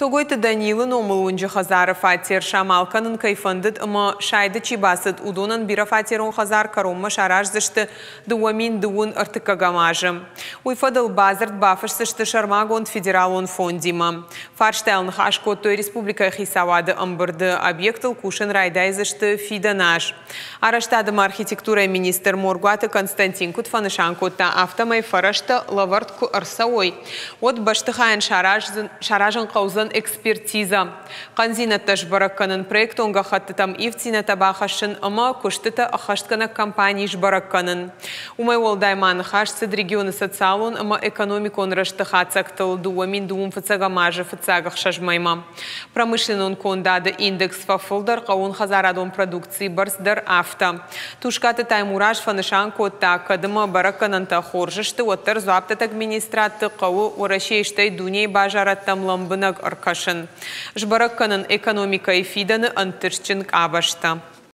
Тогойты Даниилы номыл уынджы хӕдзары фатер самал кӕнын кӕй фӕндыд ӕмӕ сайды чи бацыд, уыдонӕн бирӕфатерон хӕдзар кӕронмӕ сараздзысты 2020 ӕртыккӕгӕм азы. Уый фӕдыл бадзырд бафысдзысты сӕрмагонд федералон фондимӕ. Фарстайыл ныхас кодтой республикӕйы хицауады ӕмбырды. Объектыл кусын райдайдзысты фидӕн аз. Арӕзтады ӕмӕ архитектурӕйы министр Моргуаты Константин куыд фӕнысан кодта, афтӕмӕй фӕрӕзтӕ лӕвӕрд куы ӕрцӕуой, уӕд бӕстыхайӕн саразын хъӕудзӕн экспертизӕ, хъӕндзинӕдтӕ сбӕрӕг кӕнын, проектон гӕххӕттытӕм ивддзинӕдтӕ бахӕссын ӕмӕ куыстытӕ ӕххӕстгӕнӕг компани сбӕрӕг кӕнын. Уымӕй уӕлдай ма ныхас цыд регионы социалон ӕмӕ экономикон рӕзты хатдзӕгтыл 2021 азы фыццаг ӕхсӕз мӕймӕ. Промышленнон кондады индекс фӕфылдӕр, хъӕууонхӕдзарадон продукцийы бӕрц дӕр афтӕ. Тускъаты Таймураз фӕнысан кодта, кӕд ӕмӕ бӕрӕггӕнӕнтӕ хорз сты, уӕддӕр дзуапдӕттӕг министрадты хъӕуы Уӕрӕсейы стӕй дунейы базарадтӕм лӕмбынӕг ӕркӕсын. Сбӕрӕг кӕнын экономикӕйы фидӕны ӕнтыстджын къабӕзтӕ.